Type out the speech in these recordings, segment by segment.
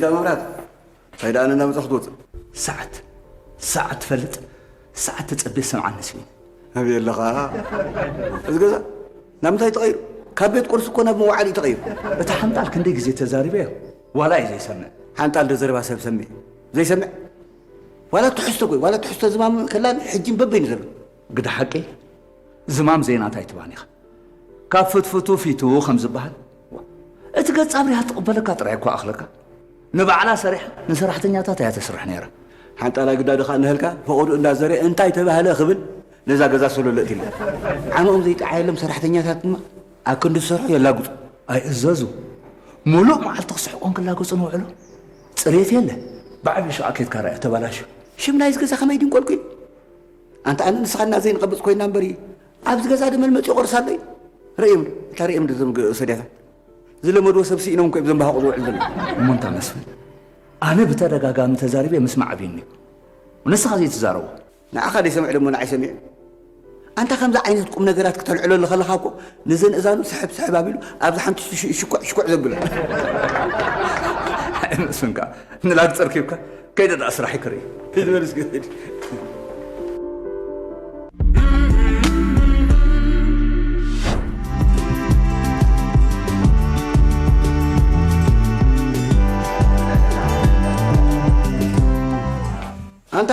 ዳ መብራት እንታይ ደኣ ነናምጻ ክትወጽእ? ሰዓት ሰዓት ትፈልጥ? ሰዓት ተጸቤ ሰምዓኒ ስሚን። ኣበይ ኣለኻ? እዚ ገዛ ናብ ምንታይ ተቐይሩ? ካብ ቤት ቁርሲ እኮ ናብ መዋዓሊ ተቐይሩ። እቲ ሓንጣል ክንደይ ግዜ ተዛሪበዮ ዋላ እዩ ዘይሰምዕ። ሓንጣል ዶ ዘረባ ሰብ ሰምዕ ዘይሰምዕ? ዋላ ትሕዝቶ ኮይ ዋላ ትሕዝቶ ዝማም ከላን ሕጂን በበይኑ ዘሎ። ግዳ ሓቂ ዝማም ዘይናታ ኣይትባን ኢኻ። ካብ ፍትፍቱ ፊቱ ከም ዝበሃል፣ እቲ ገጽ ኣብሪሃ ትቕበለካ ጥራይ እኳ ኣኽለካ። ንባዕላ ሰሪሓ ንሰራሕተኛታት እያ ተስርሕ ነይራ። ሓንጣላ ግዳ ድኻ እንሀልካ ፈቐዱ እንዳዘረ እንታይ ተባህለ ክብል ነዛ ገዛ ሰሎለ እትኢሉ። ዓመኦም ዘይጠዓየሎም ሰራሕተኛታት ድማ ኣብ ክንዲ ዝሰርሑ የላግጹ። ኣይእዘዙ። ሙሉእ መዓልቲ ክስሕቆም ክላገጹ ንውዕሎ። ጽሬት የለ። ብዓብዪ ሸቓ ኬድካ ርኣዮ ተባላሹ። ሽም ናይዚ ገዛ ከመይ ድንቆልቁል? ኣንታ ኣነ ንስኻና ዘይንቐብጽ ኮይና እምበሪ ኣብዚ ገዛ ደመል መጺኡ ቆርስ ኣሎ እዩ። ርእዮም እታ ርእዮም ድዞም ሰድያታት ዝለመድዎ ሰብ ስኢኖም እኮ እዮም ዘንባሃቑ ዝውዕል ዘሎ። እሞ እንታ መስፍን ኣነ ብተደጋጋሚ ተዛሪበ ምስማዕ ኣብዩኒ እዩ። ንስኻ ዘይትዛረቦ ንዓኻ ደይሰምዕ ደሞ ንዓይ ሰሚዑ። ኣንታ ከምዚ ዓይነት ቁም ነገራት ክተልዕለሉ ከለኻ እኮ ንዘን እዛኑ ስሕብ ስሕብ ኣቢሉ ኣብዚ ሓንቲ ሽኩዕ ሽኩዕ ዘብሎ። ኣይመስፍንካ ንላግፂ ርኪብካ ከይደ ደኣ ስራሕ ይክርኢ። ሂድ በል እስኪ ሂድ። ኣንታ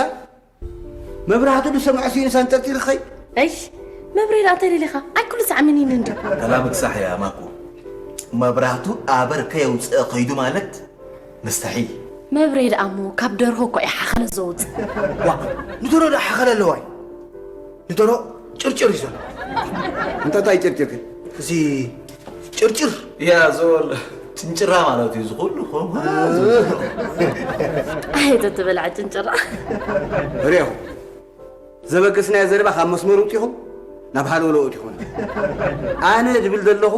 መብራህቱ ዝሰምዖ ስኢኑ ሳንጠርጢሩ ክኸይድ። እሽ፣ መብሬ ደኣ እንታይ ደሊኻ? ኣይ ኩሉ ሳዕምኒኒ እንዶ። ከላ ምክሳሕ እያ ማኩ። መብራህቱ ኣበር ከየውፅአ ከይዱ ማለት መስተሒ። መብሬ ደኣ እሞ ካብ ደርሆ እኮ እዩ ሓኸለ ዘውፅእ። ዋ፣ ንደሮ ደኣ ሓኸለ ኣለዋ እዩ። ንደሮ ጭርጭር እዩ ዘሎ። እንታይ እንታይ ጭርጭር ግን? እዚ ጭርጭር እያ ዞል ጭንጭራ ማለት እዩ ዝኹሉ ኾንኩ። ኣየት እትበልዐ ጭንጭራ። ሪኦ ዘበገስናዮ ዘረባ ካብ መስመር ውጢኹም ናብ ሃለውለው ኢኹም። ኣነ ድብል ዘለኹ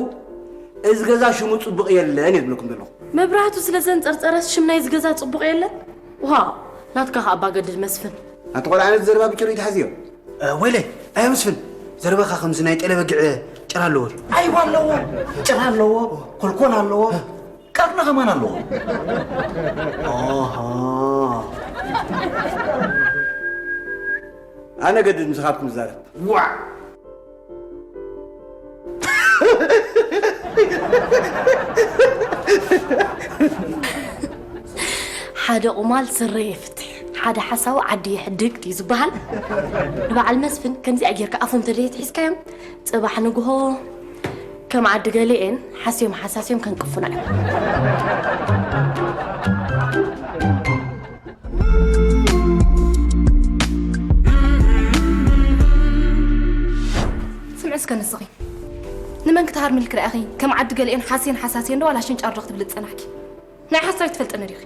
እዚ ገዛ ሽሙ ጽቡቕ የለን እየ ዝብለኩም ዘለኹ። መብራህቱ ስለ ዘንጸርጸረስ ሽም ናይዚ ገዛ ጽቡቕ የለን? ዋው ናትካ ከኣ ኣባ ገድድ መስፍን። ኣቲ ቆልዓ ነቲ ዘረባ ብጭሩ ይትሓዝዮ። እ፣ ወይለይ ኣየ መስፍን ዘረባኻ ከምዚ ናይ ጤለ በጊዕ ጭራ ኣለዎ ድዩ? ኣይዋ ኣለዎ ጭራ ኣለዎ ኮልኮል ኣለዎ ቀርኒ ከማን ኣለዎ። ኣሃ ኣነ ገድድ ንስኻትኩም ዝዛረብ። ዋዕ ሓደ ቁማል ስረ የፍትሕ ሓደ ሓሳዊ ዓዲ የሕድግ ድዩ ዝበሃል? ንበዓል መስፍን ከምዚኣ ጌርካ ኣፎም ተደየትሒዝካዮም ጽባሕ ንግሆ ከም ዓዲ ገሊኤን ሓስዮም ሓሳስዮም ከንቅፉና እዮም። ስምዒ እስከ ንስኺ ንመን ክትሃርሚ ኢልኪ ርኣኺ? ከም ዓዲ ገሊኤን ሓስየን ሓሳስየን ዶ ዋላ ሽንጫር ዶ ክትብሊ ዝጸናሕኪ? ናይ ሓሳዊ ትፈልጥኒ ዲኺ?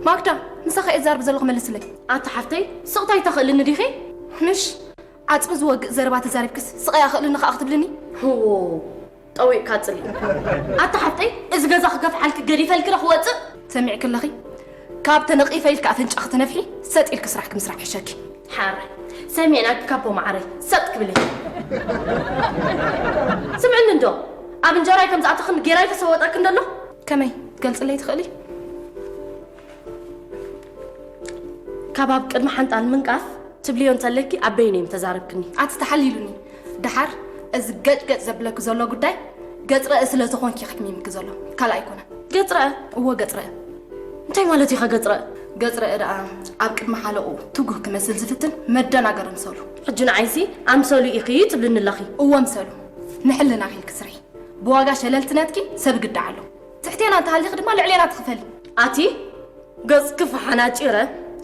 ማግዳ ምሳኺ እየ ዝዛረብ ዘለኹ መልስለይ። ኣታ ሓፍተይ ስቕ ታይ ተኽእልኒ ዲኺ? ምሽ ዓጽሚ ዝወግእ ዘረባ ተዛሪብክስ ስቕ ኣይኣኽእልኒ ኸኣ ክትብልኒ? ህዎ ጠዊቕካ ጽሊ። ኣታ ሓፍተይ እዚ ገዛ ክገፍሓልኪ ገዲፈልኪ ዶ ክወጽእ? ሰሚዕኪ ኣለኺ? ካብ ተነቒፈ ኢልኪ ኣፍንጫኺ ትነፍሒ ሰጥ ኢልኪ ስራሕኪ ምስራሕ ይሕሸኪ። ሓራይ ሰሚዕናኪ ካቦ መዓረይ ሰጥ ክብለይ። ስምዕኒ እንዶ ኣብ እንጀራይ ከም ዝኣተኽን ጌራ ይተሰወጠክን ደሎ። ከመይ ትገልጽለይ ትኽእሊ? ካብ ኣብ ቅድሚ ሓንጣል ምንቃፍ ትብልዮ እንተለኪ ኣበይነ እዩ ምተዛረብክኒ? ኣቲ ተሓሊሉኒ። ደሓር እዚ ገጭ ገጭ ዘብለኪ ዘሎ ጉዳይ ገጽ ረእ ስለ ዝኾንኪ ከሕሚምኪ ዘሎ ካልእ ኣይኮነን። ገጽ ረእ? እወ ገጽ ረእ። እንታይ ማለት ኢኻ ገጽ ረእ? ገጽ ረእ ደኣ ኣብ ቅድሚ ሓለቑ ትጉህ ክመስል ዝፍትን መደናገሪ ምሰሉ። ሕጂ ንዓይሲ ኣምሰሉ ኢኺ ትብልኒ ኣለኺ። እወ ምሰሉ። ንሕልናኺ ኢልኪ ስርሒ። ብዋጋ ሸለልትነትኪ ሰብ ይግዳዕ ኣሎ። ትሕቴና እንተሃሊኺ ድማ ልዕሌና ትኽፈሊ። ኣቲ ገጽኪ ፈሓናጪረ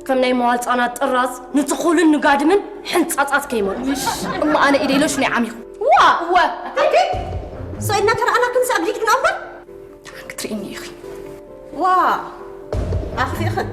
ከም ናይ መዋልጻና ጥራዝ ንትኹልን ንጋድምን ሕንጻጻት ከይመልኩ። ምሽ እሞ ኣነ ኢደይ ሎሽን ይዓሚኹ። ዋ! እወ። ኣቲ ሰው እናተረኣና ክንሳ ብሊክ ድና እምበር ክትርእይኒ ኢኺ። ዋ! ኣኽፊእኽን።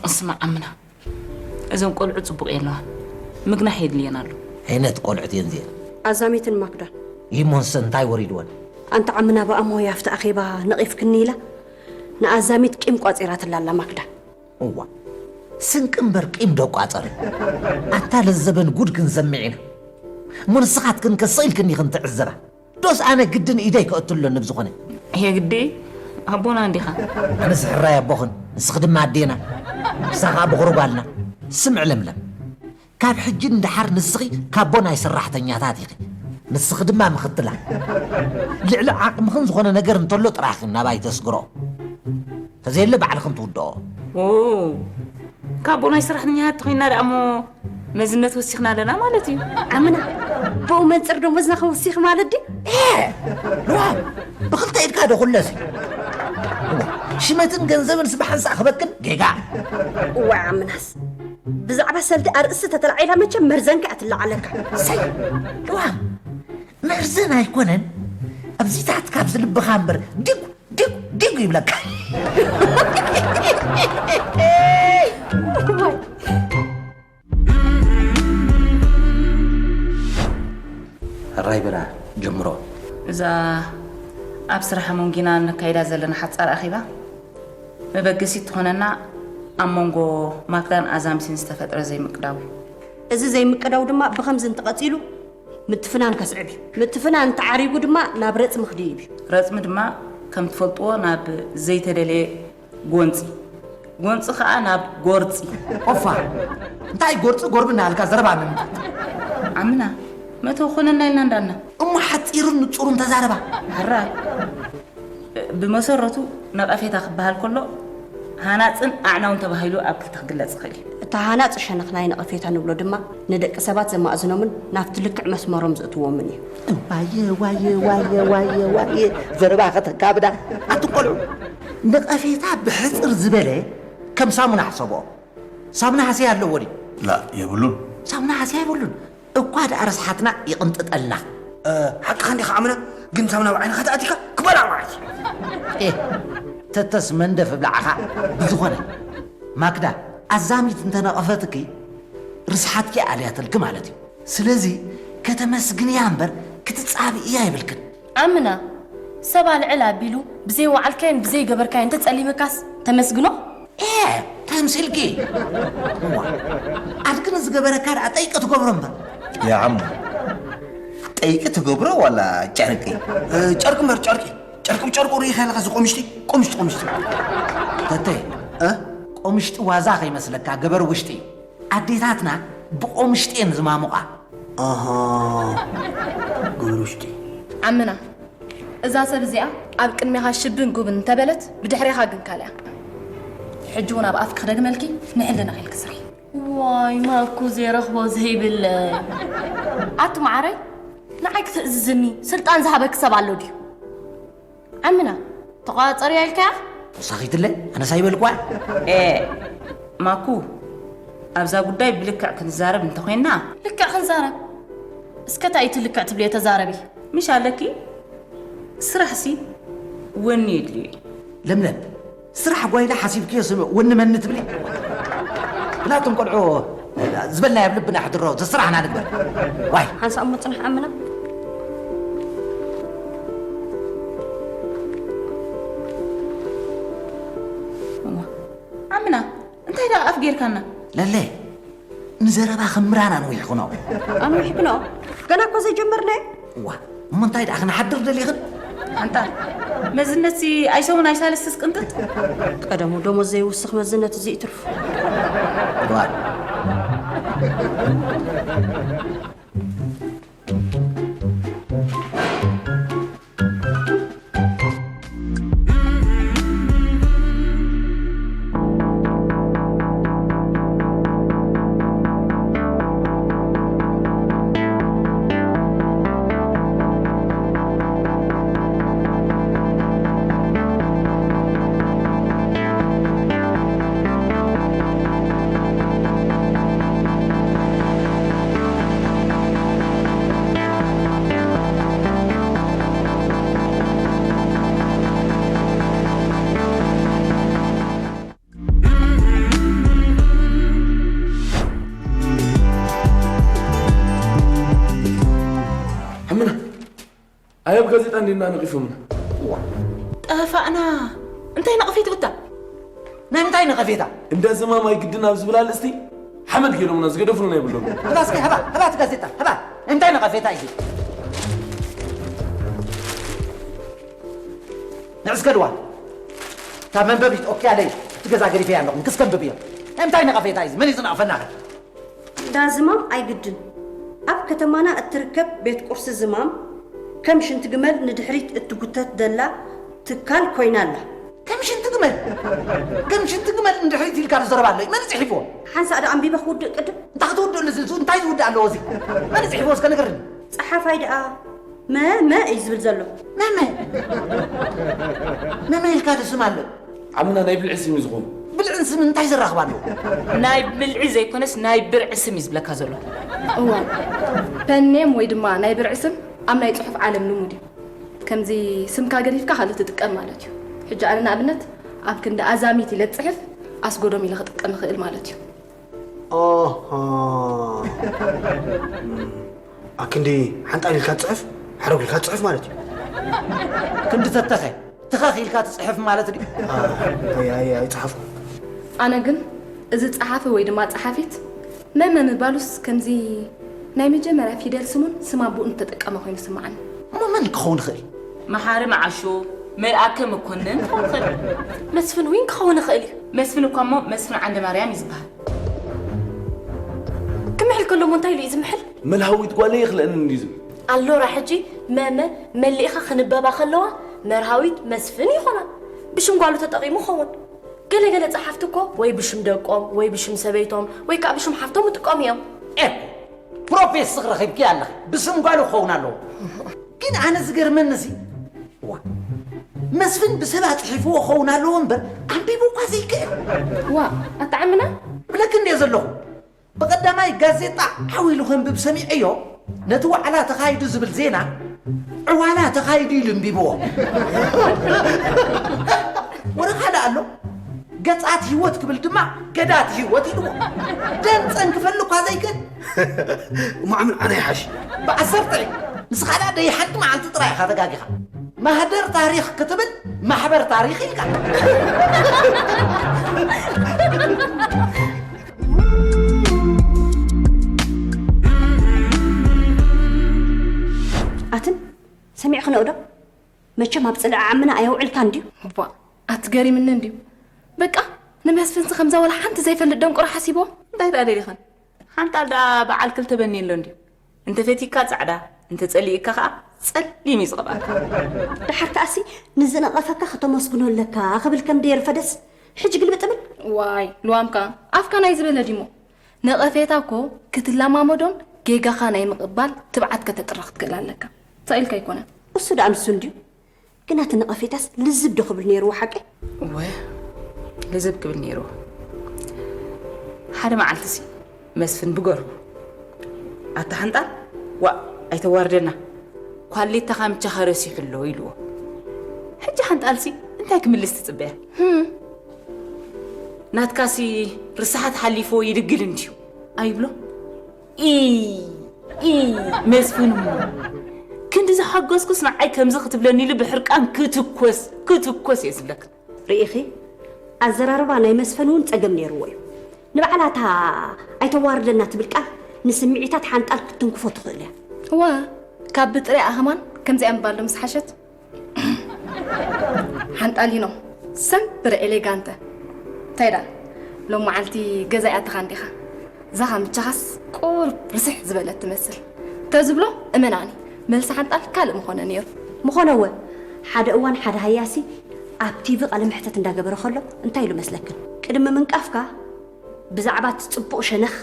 እስማዕ ዓምና፣ እዞም ቆልዑ ጽቡቕ የለዋን ምግናሕ የድልየን ኣሎ። ዓይነት ቆልዑት እየን እዚአን። ኣዛሚትን ማክዳ። ሊሞንሰ እንታይ ወሪድወን? ኣንታ ዓምና ብኣሞ ያፍቲ ኣኼባ ነቒፍክኒ ኢላ ንኣዛሚት ቂም ቋጺራትላ ኣላ ማክዳ። እዋ፣ ስንቂ እምበር ቂም ዶ ቋጸር? ኣታ ለዘበን ጉድ ክንሰምዕ ኢና። እሞ ንስኻትክን ከ ስቕ ኢልክን ኢኽን ትዕዘባ? ዶስ ኣነ ግድን ኢደይ ከእትሎ ንብዝኾነ? ኣየ ግዲ ኣቦና እንዲኻ። ኣነስ ሕራይ ኣቦኽን፣ ንስኺ ድማ ኣዴና። ንሳ ኸኣ ብኹሩ ጓልና። ስምዕ ለምለም፣ ካብ ሕጂ ንደሓር ንስኺ ካቦ ናይ ሰራሕተኛታት ኢኺ። ንስኺ ድማ ምኽትላ። ልዕሊ ዓቕምኽን ዝኾነ ነገር እንተሎ ጥራሕ ኢኺ ናባይ ተስግሮ። ተዘየለ ባዕልኽን ትውድኦ። ኦ፣ ካቦ ናይ ሰራሕተኛታት ተኾይና ደኣ እሞ መዝነት ወሲኽና ኣለና ማለት እዩ። ዓምና፣ ብኡ መንጽር ደሞዝና ክውሲኽ ማለት ድዩ? ኤ፣ ልዋም፣ ብኽልተ ኢድካ ዶ ኩለሲ? እዋ፣ ሽመትን ገንዘብን ስ ብሓንሳእ ክበክን ጌጋ። እዋ፣ ዓምናስ፣ ብዛዕባ ሰልዲ ኣርእስቲ ተተላዒላ መቸም መርዘንካ እያ ትለዓለካ። ሰይ፣ ልዋም፣ መርዘን ኣይኮነን፣ ኣብዚታት ካብዚ ልብኻ እምበር ዲጉ ዲጉ ዲጉ ይብለካ። ሕራይ በላ ጀምሮ። እዛ ኣብ ስራሕ ኣሞንጊና እነካይዳ ዘለና ሓጻር ኣኼባ መበገሲት ትኾነና ኣብ መንጎ ማክዳን ኣዛምሲን ዝተፈጥረ ዘይምቅዳው እዩ። እዚ ዘይምቅዳው ድማ ብኸምዚ እንተቐጺሉ ምትፍናን ከስዕብ እዩ። ምትፍናን እንተዓሪጉ ድማ ናብ ረጽሚ ክድይብ እዩ። ረጽሚ ድማ ከም ትፈልጥዎ ናብ ዘይተደልየ ጎንጺ፣ ጎንጺ ኸኣ ናብ ጎርጺ። ኦፋ፣ እንታይ ጎርጺ ጎርቢ እናበልካ ዘረባ ምምጣጥ? ዓምና፣ መእተዊ ኮነና ኢልና እንዳና። እሞ ሓጺርን ንጹርን ተዛረባ። ሕራይ፣ ብመሰረቱ ነቐፌታ ክበሃል ከሎ፣ ሃናጽን ኣዕናውን ተባሂሉ ኣብ ክልተ ክግለጽ ይኽእል እዩ። እቲ ሃናጺ ሸነኽ ናይ ነቐፌታ ንብሎ ድማ ንደቂ ሰባት ዘማእዝኖምን ናብቲ ልክዕ መስመሮም ዘእትዎምን እዩ። ዋየ፣ ዋየ፣ ዋየ፣ ዋየ፣ ዋየ፣ ዘረባ ከተካብዳ። ኣቲ ቆልዑ፣ ነቐፌታ ብሕጽር ዝበለ ከም ሳሙና ሕሰቦ። ሳሙና ሃስያ ኣለዎ ድዩ? ላ፣ የብሉን። ሳሙና ሃስያ የብሉን። እኳ ደኣ ርስሓትና ይቕንጥጠልና። እ፣ ሓቅኻ እንዲኻ ዓምና፣ ግን ሳሙና ኣብ ዓይንኻ ተኣቲካ ክበልዓ ማለት እዩ። ኤ፣ ተተስ መንደፍ እብላዕኻ። ብዝኾነ፣ ማክዳ፣ ኣዛሚት እንተነቐፈትኪ፣ ርስሓትኪ ኣልያትልኪ ማለት እዩ። ስለዚ፣ ከተመስግንያ እምበር ክትጻብእያ የብልክን። ዓምና፣ ሰብ ኣልዕል ኣቢሉ ብዘይ ወዓልካዮን ብዘይ ገበርካዮን ተጸሊመካስ ተመስግኖ? ኤ፣ ተምሲልኪ። እዋ፣ ኣድግን ዝገበረካ ደኣ ጠይቂ ትገብሮ እምበር። ያ ዓሙ፣ ጠይቂ ትገብሮ ዋላ ጨርቂ? እ፣ ጨርቂ እምበር ጨርቂ። ጨርቂ ብጨርቁ ርኢኻ ኣለኻ፣ እዚ ቆምሽጢ፣ ቆምሽጢ፣ ቆምሽጢ። ተተይ፣ እ? ቆምሽጢ ዋዛ ከይመስለካ፣ ገበር ውሽጢ። ኣዴታትና ብቆምሽጢ እየን ዝማሙቓ። ኣሃ፣ ገበር ውሽጢ። ዓምና፣ እዛ ሰብ እዚኣ ኣብ ቅድሜኻ ሽብን ጉብን እንተበለት፣ ብድሕሬኻ ግን ካልያ። ሕጂ እውን ኣብ ኣፍኪ ክደግመልኪ፣ ንሕልናኺ ኢልኪ ስርሒ። ዋይ፣ ማኩ ዘይረኽቦ ዘይብለይ። ኣቲ መዓረይ፣ ንዓይ ክትእዝዝኒ ስልጣን ዝሃበኪ ሰብ ኣሎ ድዩ? ዓምና፣ ተቋጸርያ ኢልካያ? ውሳኺትለ፣ ኣነስ ኣይበልኳ። ኤ፣ ማኩ፣ ኣብዛ ጉዳይ ብልክዕ ክንዛረብ እንተኾይንና። ልክዕ ክንዛረብ? እስከ እንታይ እቲ ልክዕ ትብልዮ ተዛረቢ። ምሽ ኣለኪ? ስራሕሲ ወኒ የድልዮ እዩ። ለምለም፣ ስራሕ ጓይላ ሓሲብክዮ ስምዕ፣ ወኒ መኒ ትብሊ? ብላቶም ቆልዑ ዝበልናዮ ኣብ ልብና ሕድሮ፣ ዘስራሕና ንግበር። ዋይ። ሓንሳእ እሞ ጽንሕ ኣምና። እዋ፣ ኣምና፣ እንታይ ደኣ ኣፍ ጌርካና? ለለ፣ ንዘረባ ክምራን ኣንዊሕክኖ። ኣንዊሕክኖ? ገና እኮ ዘይጀመርናዮ። እዋ፣ እሞ እንታይ ደኣ ክንሓድር ደሊኽን? ኣንታ፣ መዝነትሲ ኣይሰሙን ኣይሳልስትስ ቅንጥጥ? ቀደሙ ደሞዝ ዘይውስኽ መዝነት እዚ ይትርፉ። እዋ። ኣየብ ጋዜጣ እንዲና ነቒፎምና። ጠፋእና። እንታይ ነቐፌታ እታ? ናይ ምንታይ ነቐፌታ? እንዳ ዝማም ኣይግድን ኣብ ዝብል ኣርእስቲ ሓመድ ገይሮምና ዝገደፉ ናይ ብሎም። ህባ እስኪ፣ ህባ፣ ህባ እቲ ጋዜጣ፣ ህባ። እንታይ ነቐፌታ እዩ? ንዕስከ ድዋ። እታ መንበቢት ኦኬ ኣለይ፣ እቲ ገዛ ገዲፈያ ኣለኹ፣ ክስከንብብ እየ። እንታይ ነቐፌታ እዩ? መን እዩ ዝነቕፈና? ዳ ዝማም ኣይግድን። ኣብ ከተማና እትርከብ ቤት ቁርሲ ዝማም ከም ሽንቲ ግመል ንድሕሪት እትጉተት ደላ ትካል ኮይና ኣላ። ከም ሽንቲ ግመል? ከም ሽንቲ ግመል ንድሕሪት ኢልካ ዝዘረባ ኣሎ። መን ጽሒፍዎ? ሓንሳእ ዶ ኣንቢበ ክውድእ ቅድም? እንታይ ክትውድእ ኣሎ? ዝልዙ እንታይ ዝውድእ ኣለዎ እዚ? መን ጽሒፍዎ እስከ ንገርኒ። ጸሓፋይ ደኣ መ መ እዩ ዝብል ዘሎ። መመ? መመ ኢልካ ዶ ስም ኣሎ? ዓምና ናይ ብልዒ ስም እዩ ዝኾኑ። ብልዕን ስምን እንታይ ዘራኽብ ኣለዎ? ናይ ብልዒ ዘይኮነስ ናይ ብርዒ ስም እዩ ዝብለካ ዘሎ። እዋ፣ ፐን ኔም ወይ ድማ ናይ ብርዒ ስም ኣብ ናይ ጽሑፍ ዓለም ልሙድ እዩ። ከምዚ ስምካ ገዲፍካ ካልእ ትጥቀም ማለት እዩ። ሕጂ ኣነ ንኣብነት ኣብ ክንዲ ኣዛሚት ኢለ ዝጽሕፍ ኣስጎዶም ኢለ ክጥቀም እኽእል ማለት እዩ። ኦሆ። ኣክንዲ ሓንጣል ኢልካ ትጽሕፍ፣ ሓረግ ኢልካ ትጽሕፍ ማለት እዩ። ክንዲ ተተኸ፣ ትኸኽ ኢልካ ትጽሕፍ ማለት ድዩ? ኣይ፣ ኣይ፣ ኣይጸሓፍኩ። ኣነ ግን እዚ ጸሓፊ ወይ ድማ ጸሓፊት መመ ምባሉስ ከምዚ ናይ መጀመርያ ፊደል ስሙን ስም ኣቦኡን ዝተጠቀመ ኮይኑ ስምዓኒ። እሞ መን ክኸውን ይኽእል? መሓሪ መዓሾ፣ መልኣከ መኮንን ክኸውን ይኽእል። መስፍን ዊን ክኸውን ይኽእል እዩ። መስፍን እኳ እሞ መስፍን ዓንደ ማርያም እዩ ዝበሃል። ክምሕል ከሎ እሞ እንታይ ኢሉ እዩ ዝምሕል? መልሃዊት ጓለይ ይኽልአኒ እንድዩ ዝብል። ኣሎራ ሕጂ መመ መሊእኻ ክንበባ ከለዋ መርሃዊት መስፍን ይኾና። ብሽም ጓሉ ተጠቒሙ ኸውን። ገለ ገለ ጸሓፍቲ እኮ ወይ ብሽም ደቆም ወይ ብሽም ሰበይቶም ወይ ከኣ ብሽም ሓፍቶም ይጥቀሙ እዮም። ኤኮ፣ ፕሮፌስ ረኺብኪ ኣለኺ። ብስም ጓሉ ክኸውን ኣለዎ። ግን ኣነ ዝገርመኒ እዚ፣ ዋ፣ መስፍን ብሰብ ኣጽሒፍዎ ክኸውን ኣለዎ እምበር፣ ኣንቢቡ እኳ ዘይክእል። ዋ፣ ኣታ ዓምና? ብለኪ እንድየ ዘለኹ። ብቐዳማይ ጋዜጣ ዓው ኢሉ ከንብብ ሰሚዐዮ፣ ነቲ ዋዕላ ተኻይዱ ዝብል ዜና፣ ዕዋላ ተኻይዱ ኢሉ ኣንቢብዎ። ወረ ካልእ ኣሎ፣ ገጻት ህይወት ክብል ድማ ገዳት ህይወት ኢልዎ። ደም ጸንክፈሉ እኳ ዘይክእል። እሞ ዓምን ኣነ ይሓሽ። ብዓሰርተ፣ ንስኻ ደኣ ደይ ሓንቲ መዓልቲ ጥራይ ኢኻ ተጋጊኻ። ማህደር ታሪኽ ክትብል ማሕበር ታሪኽ ኢልካ። ኣትን፣ ሰሚዕኽንኦ ዶ? መቸም ኣብ ጽልኢ ዓምና ኣየውዕልካን ድዩ? እባ፣ ኣትገሪምኒ እንድዩ። በቃ፣ ንመስፍንሲ ከምዛ ወላ ሓንቲ ዘይፈልጥ ደንቆሮ ሓሲቦ? እንታይ ደኣ ደሊኽን? ሓንጣል ደኣ በዓል ክልተ በኒ ኣሎ እንድዩ። እንተ ፈቲካ ጻዕዳ፣ እንተ ጸሊእካ ከኣ ጸሊም እዩ ዝቐብኣካ። ደሓር ከኣሲ ንዝነቐፈካ ከተመስግኖ ኣለካ ክብል ከም ደየርፈደስ፣ ሕጂ ግልብጥ ብል። ዋይ፣ ልዋምካ፣ ኣፍካ ናይ ዝበለ ድሞ? ነቐፌታ እኮ ክትለማመዶን ጌጋኻ ናይ ምቕባል ትብዓት ከተጥሪ ክትክእል ኣለካ። ሳኢልካ ኣይኮነን። እሱ ደኣ ንሱ እንድዩ። ግን እቲ ነቐፌታስ ልዝብ ዶ ክብል ነይርዎ ሓቀይ? እወ፣ ልዝብ ክብል ነይርዎ። ሓደ መዓልቲሲ መስፍን ብገርሁ፣ "ኣታ ሓንጣል፣ ዋእ፣ ኣይተዋርደና። ኳሌታኻ ምቻኻ ረሲሑ ኣሎ" ኢልዎ። ሕጂ ሓንጣልሲ እንታይ ክምልስ ትጽበያ? ህም። ናትካሲ ርስሓት ሓሊፍዎ ይድግል እንድዩ ኣይብሎ? ኢ፣ ኢ፣ መስፍን እሞ፣ ክንዲ ዝሓገዝኩስ ንዓይ ከምዚ ክትብለኒ ኢሉ ብሕርቃን ክትኮስ፣ ክትኮስ እየ ዝብለክን። ርኢኺ፣ ኣዘራርባ ናይ መስፍን እውን ጸገም ነይርዎ እዩ። ንባዕላ እታ "ኣይተዋርደና" ትብል ቃል ንስምዒታት ሓንጣል ክትትንክፎ ትኽእል እያ። እወ፣ ካብ ብጥረ ኣህማን ከምዚኣ ምባል ዶ ምስ ሓሸት? ሓንጣሊኖ፣ ሰምፕረ ኤሌጋንተ። እንታይ ደኣ፣ ሎም መዓልቲ ገዛ ይኣተኻ እንዲኻ? እዛ ካምቻኻስ ቁሩብ ርስሕ ዝበለት ትመስል። ተዝብሎ፣ እመናኒ፣ መልሲ ሓንጣል ካልእ ምኾነ ነይሩ። ምኾነ እወ፣ ሓደ እዋን ሓደ ሃያሲ ኣብ ቲቪ ቃለ መሕተት እንዳገበረ ከሎ እንታይ ኢሉ መስለክን? "ቅድሚ ምንቃፍካ ብዛዕባ እቲ ጽቡቕ ሸነኽ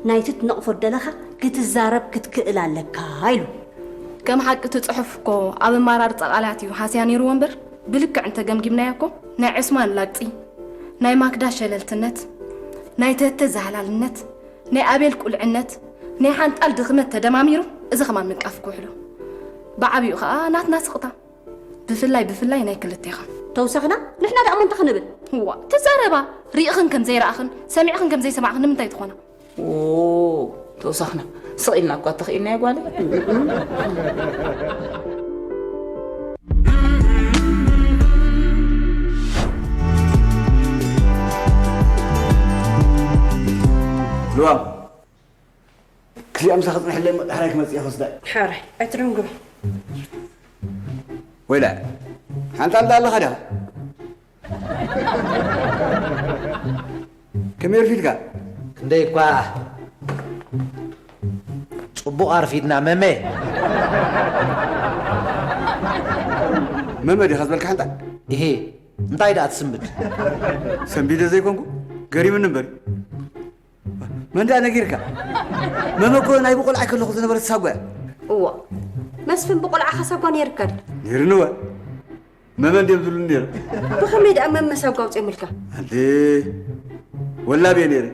ናይቲ ትነቕፎ ደለኻ ክትዛረብ ክትክእል ኣለካ" ኢሉ። ከም ሓቂ እቲ ጽሑፍ እኮ ኣብ ኣመራርጻ ቃላት እዩ ሃስያ ነይርዎ እምበር፣ ብልክዕ እንተገምጊምናዮ እኮ ናይ ዑስማን ላግጺ፣ ናይ ማክዳ ሸለልትነት፣ ናይ ተተ ዛህላልነት፣ ናይ ኣቤል ቁልዕነት፣ ናይ ሓንጣል ድኽመት ተደማሚሩ እዚ ኸማን ምንቃፍ ክውሕዶ። ብዓቢኡ ኸኣ ናትና ስቕታ። ብፍላይ፣ ብፍላይ ናይ ክልቴኻ። ተውሳኽና? ንሕና ደኣ እሞ እንታይ ክንብል? እዋ፣ ትዛረባ። ሪእኽን ከም ዘይረኣኽን፣ ሰሚዕኽን ከም ዘይሰማዕኽን ንምንታይ ትኾና? ኦ፣ ተውሳኽና። ስቕ ኢልና እኳ ተኽኢልናዮ ጓለይ። ልዋም ክዚኣ ምሳኺ ጽንሕለይ እሞ ዳሕራይ ክመጽእ እየ ክወስዳ። ሓራይ ኣይትደንጉ። ወይላ ሓንጣል ዳ ኣለኻ ዲኻ? ከመይ ኣርፊድካ? ክንደይ እኳ ጽቡቕ ኣርፊድና መመ። መመ ዲኻ ዝበልካ ሓንጣል? እሄ እንታይ ደኣ ትስምድ? ሰንቢደ ዘይኮንኩ ገሪምኒ እምበር። መን ደኣ ነጊርካ? መመ እኮ ናይ ብቆልዓ ከለኹ ዝነበረት ሳጓ እያ። እዋ መስፍን ብቆልዓኻ ሳጓ ነይርካ ድዩ? ነይርኒ እወ። መመ እንድዮም ዝብሉኒ ነይሮም። ብኸመይ ደኣ መመ ሳጓ ኣውፅኦምልካ? ኣንዴ ወላብ እየ ነይረ።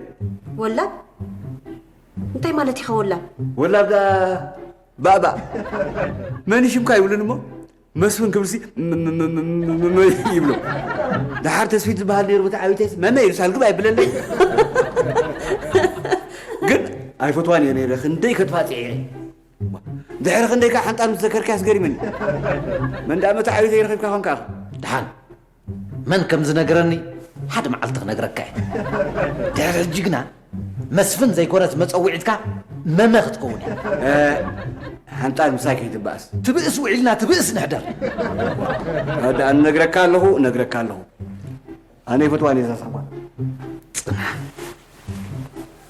ወላብ እንታይ ማለት ኢኻ ወላብ? ወላብ ደኣ ባእባእ መን ሽምካ ይብሉኒ እሞ መስፍን ክብልሲ ይብሎ። ደሓር ተስፊት ዝበሃል ነይሩ ብቲ ዓብይተይስ መመ ኢሉ ሳልግብ ኣይብለለይ። ግን ኣይፈትዋን እየ ነይረ ክንደይ ከትፋፅዕ እየ። ድሕሪ ክንደይ ከዓ ሓንጣል ምስ ዘከርካያስ ገሪመኒ። መን ደኣ መታዓቢተይ ረኺብካ ኾንካ ኢኻ። ደሓን መን ከም ዝነግረኒ ሓደ መዓልቲ ክነግረካ እየ። ድሕሪ ሕጂ ግና መስፍን ዘይኮነት መጸውዒትካ መመ ክትከውን እያ። ሓንጣል ምሳይ ከይትበኣስ። ትብእስ ውዒልና ትብእስ ንሕደር። ደኣ እነግረካ ኣለኹ እነግረካ ኣለኹ። ኣነ ይፈትዋ ነዛ ሳጓ። ጽናሕ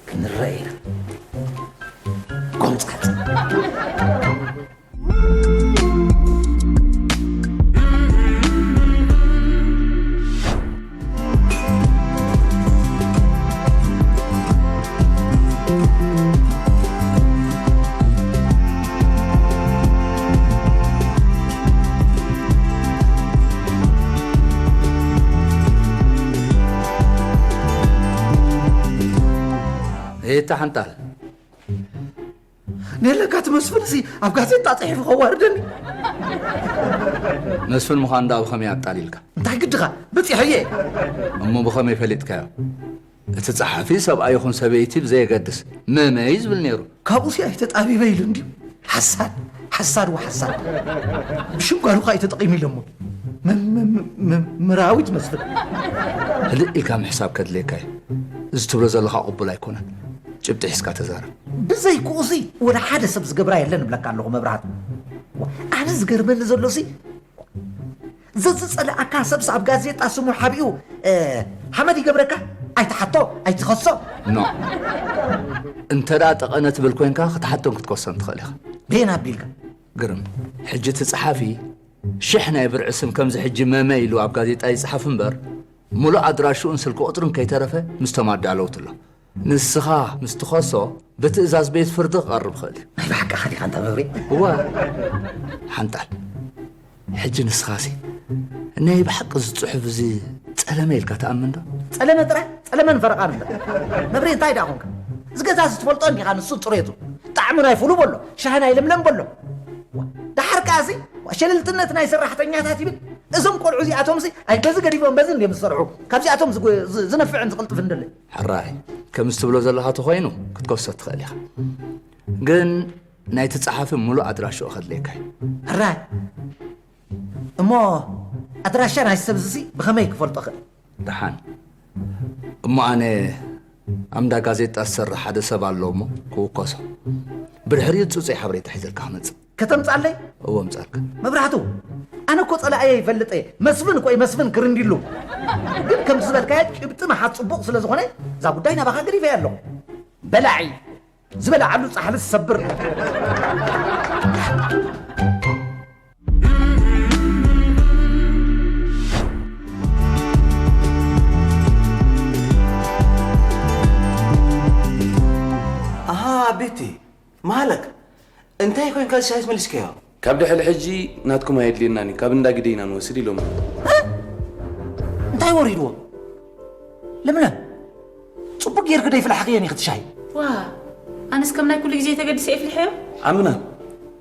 ክንረአ ኢና። ጎምጻጽ። እታ ሓንጣል ኔለካ እቲ መስፍን እዚ ኣብ ጋዜጣ ጽሒፉ ከዋርደኒ። መስፍን ምዃን ደኣ ብኸመይ ኣጣሊልካ? እንታይ ግድኻ? በጺሐየ። እሞ ብኸመይ ፈሊጥካዮ? እቲ ጸሓፊ ሰብኣይ ይኹን ሰበይቲ ብዘየገድስ መመይ ዝብል ነይሩ። ካብኡሲ ኣይተጣቢበ ኢሉ እንድዩ። ሓሳድ፣ ሓሳድ ወሓሳድ። ብሽም ጓሉ ኸኣ እዩ ተጠቒሙ ኢሎሞ። መ-፣ መ-፣ መ-፣ መ-፣ መራዊት መስፍን። ህልእ ኢልካ ምሕሳብ ከድልየካ እዩ። እዚ ትብሎ ዘለኻ ቅቡል ኣይኮነን። ጭብጢ ሒዝካ ተዛረብ። ብዘይክኡሲ ወላ ሓደ ሰብ ዝገብራ የለን እብለካ ኣለኹ መብርሃት። ኣነ ዝገርመኒ ዘሎሲ ዘዝጸላኣካ ሰብስ ኣብ ጋዜጣ ስሙ ሓቢኡ፣ እ፣ ሓመድ ይገብረካ። ኣይትሓቶ፣ ኣይትኸሶ። ኖ። እንተ ደኣ ጠቐነ ትብል ኮይንካ ክትሓቶን ክትከሶን ትኽእል ኢኻ። ቤን ኣቢልካ። ግርም። ሕጂ እቲ ጸሓፊ ሽሕ ናይ ብርዒ ስም ከምዚ ሕጂ መመ ኢሉ ኣብ ጋዜጣ ይጽሓፍ እምበር፣ ሙሉእ ኣድራሽኡን ስልኪ ቁጽሩን ከይተረፈ ምስቶም ኣዳለውቲ ኣሎ። ንስኻ ምስ ትኸሶ ብትእዛዝ ቤት ፍርዲ ክቐርብ ይኽእል እዩ። ናይ ብሓቅኻ ዲኻ ኣንታ መብሬ? እወ። ሓንጣል። ሕጂ ንስኻሲ ናይ ብሓቂ እዚ ጽሑፍ እዚ ጸለመ ኢልካ ትኣምን ዶ? ጸለመ ጥራይ? ጸለመን ፈረቓን እምበር። መብሬ እንታይ ደኣ ኾንካ? እዚ ገዛ እዚ ትፈልጦ እንዲኻ ንሱን ጽሬቱ። ጣዕሙ ናይ ፍሉ በሎ፣ ሻሂ ናይ ለምለም በሎ። ዋ፣ ደሓር ከኣሲ ዋ፣ ሸለልትነት ናይ ሰራሕተኛታት ይብል። እዞም ቆልዑ እዚኣቶምሲ ኣይ በዚ ገዲፎም በዚ እንድዮም ዝሰርሑ። ካብዚኣቶም ዝጎ-፣ ዝ-፣ ዝነፍዕን ዝቕልጥፍን ደለ። ሕራይ፣ ከምዚ ትብሎ ዘለኻ ተኾይኑ ክትከሶ ትኽእል ኢኻ። ግን ናይቲ ጸሓፊ ሙሉእ ኣድራሽኡ ከድልየካ እዩ። ሕራይ፣ እሞ ኣድራሻ ናይ ሰብ እዚሲ ብኸመይ ክፈልጦ ክእል? ደሓን። እሞ ኣነ ኣብ እንዳ ጋዜጣ ዝሰርሕ ሓደ ሰብ ኣሎ እሞ ክውከሶ። ብድሕሪኡ ጽጹይ ሓበሬታ ሒዘልካ ክመጽእ። ከተምጻለይ? እወ፣ ምጻልካ። መብራህቱ፣ ኣነ እኮ ጸላእየ ይፈልጥ እየ። መስፍን እኮ እዩ፣ መስፍን ክርንዲሉ። ግን ከምቲ ዝበልካዮ ጭብጢ ምሓዝ ጽቡቕ ስለ ዝኾነ፣ እዛ ጉዳይ ናባኻ ገዲፈያ ኣለኹ። በላዒ፣ ዝበላዓሉ ጻሕሊ ዝሰብር። ኣሃ፣ ቤቲ፣ ማለክ፣ እንታይ ኮይንካ ሻሂስ መሊስካዮ? ካብ ድሕሪ ሕጂ ናትኩም ኣየድልየናን እዩ፣ ካብ እንዳ ግደ ኢና ንወስድ ኢሎም። እንታይ ወሪድዎም? ለምለም፣ ጽቡቅ ጌርክ ደይፍላሕክየን ኢኺ እቲ ሻሂ። ዋ፣ ኣነስ ከም ናይ ኩሉ ግዜ ተገዲሰ እየ ፍልሐዮ። ኣምና፣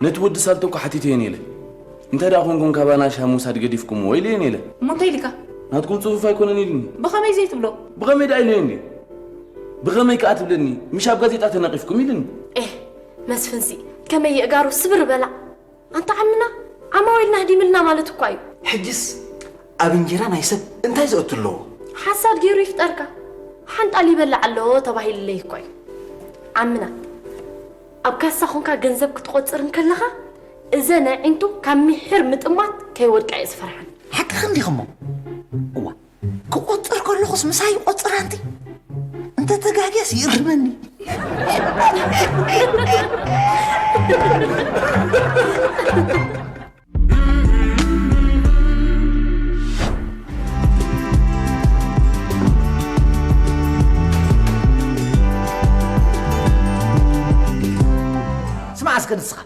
ነቲ ወዲ ሳልቶ እኮ ሓቲተዮ ነይለ። እንታይ ደኣ ኮንኩም ካባና ሻሂ ምውሳድ ገዲፍኩምዎ ኢለዮ ነይለ። እሞ እንታይ ኢልካ? ናትኩም ጽፉፍ ኣይኮነን ኢሉኒ። ብኸመይ ዘይትብሎ? ብኸመይ ደኣ ኢለዮ እንዲ? ብኸመይ ከኣ ትብለኒ? ምሽ ኣብ ጋዜጣ ተነቒፍኩም ኢሉኒ። ኤህ፣ መስፍንሲ ከመይ የእጋሩ ስብር በላ። ኣንታ ዓምና፣ ዓማዊልና ህዲምልና ማለት እኳ እዩ። ሕጅስ ኣብ እንጀራ ናይ ሰብ እንታይ ዘእቱ ኣለዎ? ሓሳድ ገይሩ ይፍጠርካ። ሓንጣል ይበልዕ ኣሎ ተባሂሉለይ እኳ እዩ። ዓምና፣ ኣብ ካሳ ኾንካ ገንዘብ ክትቖጽር እንከለኻ፣ እዘን ኣዒንቱ ካብ ሚሒር ምጥማት ከይወድቃ እየ ዝፈርሓን። ሓቅኺ እንዲኺ እሞ። እዋ፣ ክቖጽር ከለኹስ ምሳይ ይቖጽር ኣንቲ? እንተ ተጋግየስ ይእርመኒ። ስማዕ እስከ ንስኻ፣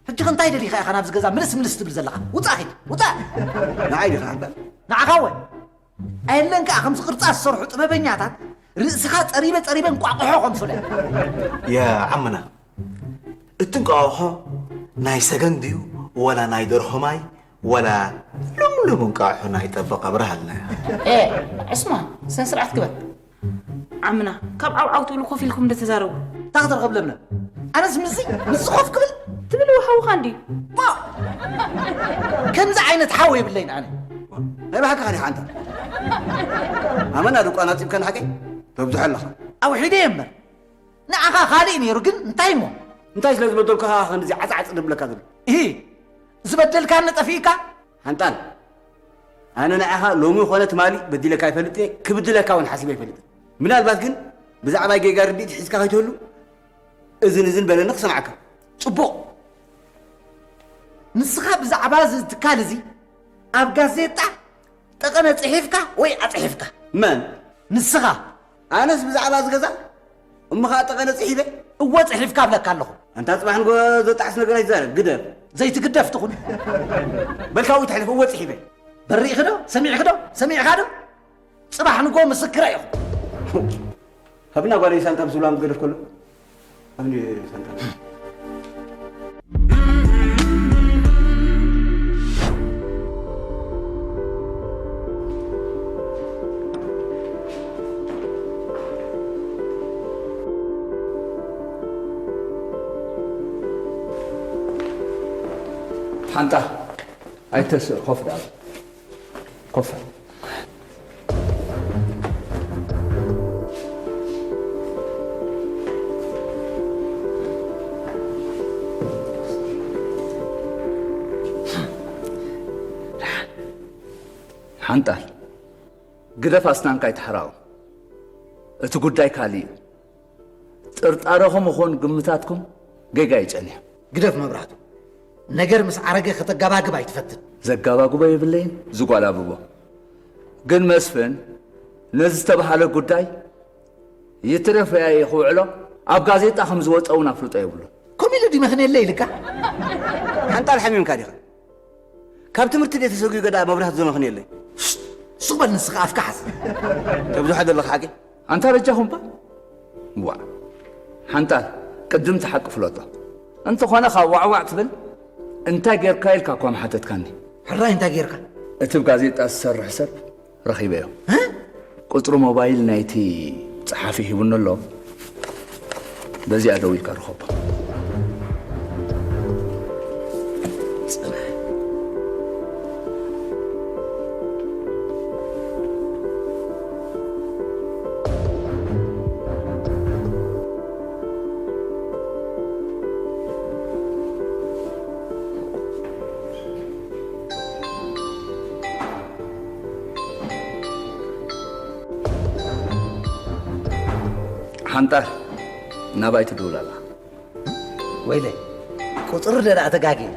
ሕጂ ከ እንታይ ደሊኻ ኢኻ ናብዚ ገዛ ምልስ ምልስ ትብል ዘለኻ? ውጻእ ኺድ፣ ውጻእ! ንዓይ ዲኻ ሓንታ? ንዓኻ እወ። ኣየለን ከኣ ከምዚ ቅርጻ ዝሰርሑ ጥበበኛታት ርእስኻ ጸሪበ ጸሪበ እንቋቑሖ ከንፍሎ። ያ ዓምና፣ እቲ እንቋቑሖ ናይ ሰገን ድዩ ወላ ናይ ደርሆ ማይ ወላ ልምሉም እንቋቑሖ ናይ ጠበቕ ኣብርሃልና። ኤ፣ ዕስማን፣ ስነ ስርዓት ግበር። ዓምና፣ ካብ ዓውዓው ትብሉ ኮፍ ኢልኩም እንዶ ተዛረቡ። እንታይ ክትረኽብ ለምለም? ኣነስ ምስዚ፣ ምስዚ ኮፍ ክብል? ትብል ወሓውኻ እንድዩ። ማ! ከምዚ ዓይነት ሓው የብለይን ኣነ። ናይ ባህካ ኸዲ ሓንታ። ኣመና ድቋ ናጺብካ ንሓቀይ? ተብዝሖ ኣለኻ። ኣውሒደ እየ እምበር። ንዓኻ ካልእ ነይሩ ግን እንታይ እሞ? እንታይ ስለ ዝበደልኩኻ ክንድዚ ዓጽዓጽ ድብለካ ዘሎ? እሂ፣ ዝበደልካኒ ጠፊእካ? ሓንጣል፣ ኣነ ንዓኻ ሎሚ ኾነ ትማሊ በዲለካ ኣይፈልጥ እየ፣ ክብድለካ እውን ሓሲበ ኣይፈልጥን። ምናልባት ግን ብዛዕባ ጌጋ ርድኢት ሒዝካ ከይትህሉ እዝን እዝን በለኒ ክሰምዓካ። ጽቡቕ። ንስኻ ብዛዕባ እዚ ትካል እዚ ኣብ ጋዜጣ ጠቐነ ጽሒፍካ ወይ ኣጽሒፍካ? መን? ንስኻ። ኣነስ ብዛዕባ እዚ ገዛ እሞ ኸኣ ጠቐነ ጽሒፈ? እወ ጽሒፍካ እብለካ ኣለኹ። ኣንታ ጽባሕ ንጎ ዘጣዕስ ነገር ኣይትዛረብ፣ ግደፍ። ዘይትግደፍ ትኹን። በልካ ወይ ትሕልፍ፣ እወ ጽሒፈ። በሪእኺ ዶ? ሰሚዕኺ ዶ? ሰሚዕኻ ዶ? ጽባሕ ንጎ ምስክረ ኢኹ። ሃብና ጓለይ ሳንጣ ብስብላም ዝገደፍ ከሎ። ሃብኒ ሳንጣ። ሓንጣ ኣይተስእ፣ ኮፍ ዳኣ። ኮፍ። ሓንጣል፣ ግደፍ ኣስናንካ ኣይትሕራቑ። እቲ ጉዳይ ካልእ እዩ። ጥርጣረኹም ይኹን ግምታትኩም ጌጋ እዩ ጸኒሑ። ግደፍ መብራህቱ። ነገር ምስ ዓረገ ከተጋባግብ ኣይትፈትን። ዘጋባግቦ የብለይን፣ ዝጓላብቦ። ግን መስፍን ነዚ ዝተባህለ ጉዳይ ይትረፍ ያየ ክውዕሎ ኣብ ጋዜጣ ከም ዝወጸ እውን ኣፍልጦ የብሉን። ከምኡ ኢሉ ድዩ መኽንየለይ ኢልካ? ሓንጣል ሓሚምካ ዲኻ? ካብ ትምህርቲ ድየ ተሰጉገ ደኣ መብራህቱ ዘመኽንየለይ? ሽት! ሱቕ በል ንስኻ ኣፍካ ሓዝ። ተብዝሖ ዘለኻ ሓቂ? ኣንታ በጃኹም እባ። ዋእ! ሓንጣል፣ ቅድም እቲ ሓቂ ፍለጦ። እንተኾነ ካብ ዋዕዋዕ ትብል፣ እንታይ ጌርካ ኢልካ እኳ ምሓተትካኒ። ሕራይ እንታይ ጌርካ? እቲ ብ ጋዜጣ ዝሰርሕ ሰብ ረኺበዮ። እ? ቁጽሪ ሞባይል ናይቲ ጸሓፊ ሂቡኒ ኣሎ። በዚኣ ደዊልካ ርኸቦ። ጽናሕ። ሓንጣል ናባይ ትድውል ኣላ። ወይለይ፣ ቁጽሪ ደኣ ተጋግየ።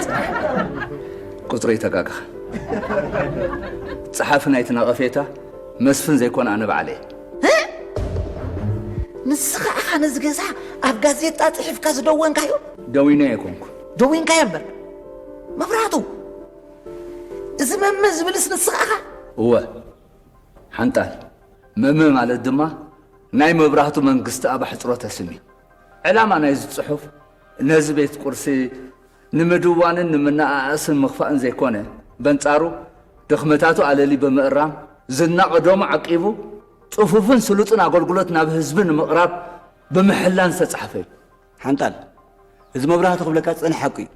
ጽናሕ። ቁጽሪ ኣይተጋገኻ። ጸሓፊ ናይቲ ነቐፌታ መስፍን ዘይኮነ ኣነ ባዕለይ። ህ? ንስኻ ኢኻ ነዚ ገዛ ኣብ ጋዜጣ ጽሒፍካ ዝደወንካዮ? ደዊነ ኣይኮንኩ። ደዊንካዮ እምበር። መብራህቱ፣ እዚ መመ ዝብልስ ንስኻ ኢኻ? እወ። ሓንጣል፣ መመ ማለት ድማ ናይ መብራህቱ መንግስቲ ኣብ ኣሕጽሮተ ስም እዩ። ዕላማ ናይዚ ጽሑፍ ነዚ ቤት ቁርሲ ንምድዋንን ንምንኣኣስን ምኽፋእን ዘይኮነ፣ በንጻሩ ድኽመታቱ ኣለሊ ብምእራም፣ ዝና ቀደሙ ዓቂቡ፣ ጽፉፍን ስሉጥን ኣገልግሎት ናብ ህዝቢ ንምቕራብ ብምሕላን ዝተጻሕፈ እዩ። ሓንጣል፣ እዚ መብራህቱ ክብለካ ዝጸንሐ ሓቁ እዩ።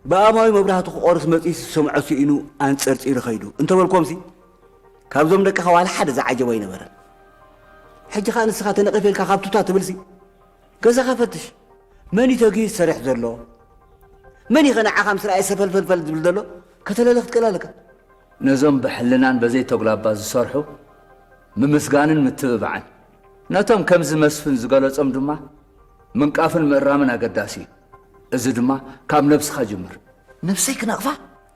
ብኣማዊ መብራህቱ ክቖርስ መጺኡ ዝሰምዖ ስኢኑ ኣንጸርጺሩ ከይዱ እንተበልኩዎምሲ፣ ካብዞም ደቅኻ ዋላ ሓደ ዝዓጀቦ ኣይነበረን። ሕጂ ኸኣ ንስኻ ተነቒፈ ኢልካ ካብ ቱታ ትብልሲ፣ ገዛኻ ፈትሽ። መን እዩ ተጊሁ ዝሰርሕ ዘሎ? መን እዩ ከ ንዓኻ ምስ ረኣየ ሰፈልፈልፈል ዝብል ዘሎ? ከተለለ ክትክእል ኣለካ። ነዞም ብሕልናን በዘይተጉላባ ዝሰርሑ ምምስጋንን ምትብባዕን፣ ነቶም ከምዚ መስፍን ዝገለጾም ድማ ምንቃፍን ምእራምን ኣገዳሲ እዩ። እዚ ድማ ካብ ነብስኻ ጅምር። ነብሰይ ክነቕፋ?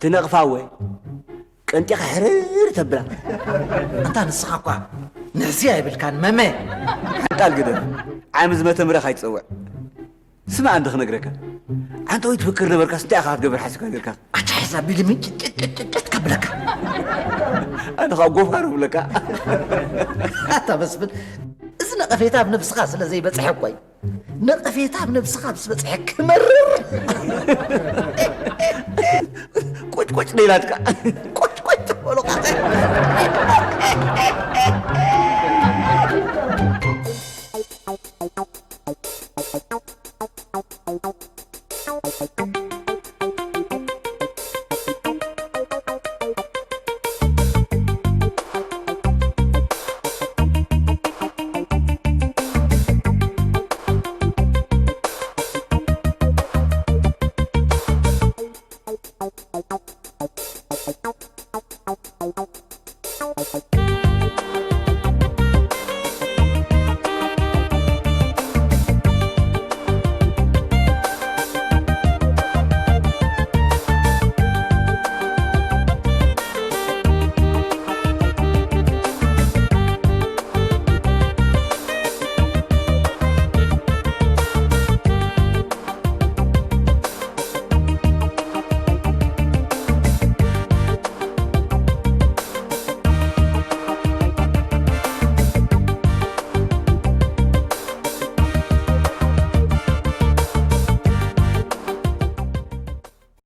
ትነቕፋ እወ፣ ቀንጢኻ ሕርር ተብላ። ኣንታ ንስኻ እኳ ንሕስያ የብልካን መመ። ሓንጣል ግደፍ፣ ዓሚ ዝመተ ምረ ካይትጸውዕ። ስማዕ እንዲ ክነግረካ፣ ዓንተወይ ትፍክር ነበርካስ እንታይ ኢኻ ክትገብር ሓሲብካ ነርካ? ኣቻ ሒዛ ቢልሚ ጭጭጭጭጭጭ ከብለካ። ኣነ ኸኣ ጎፋር እብለካ። ኣታ መስፍን፣ እዚ ነቐፌታ ኣብ ነብስኻ ስለ ዘይበጽሐ እኮ እዩ። ነቐፌታ ኣብ ነብስኻ ምስ በጽሐ ክመርር። ቁጭ ቁጭ ነይላትካ። ቁጭ ቁጭ በሎ ቃተ።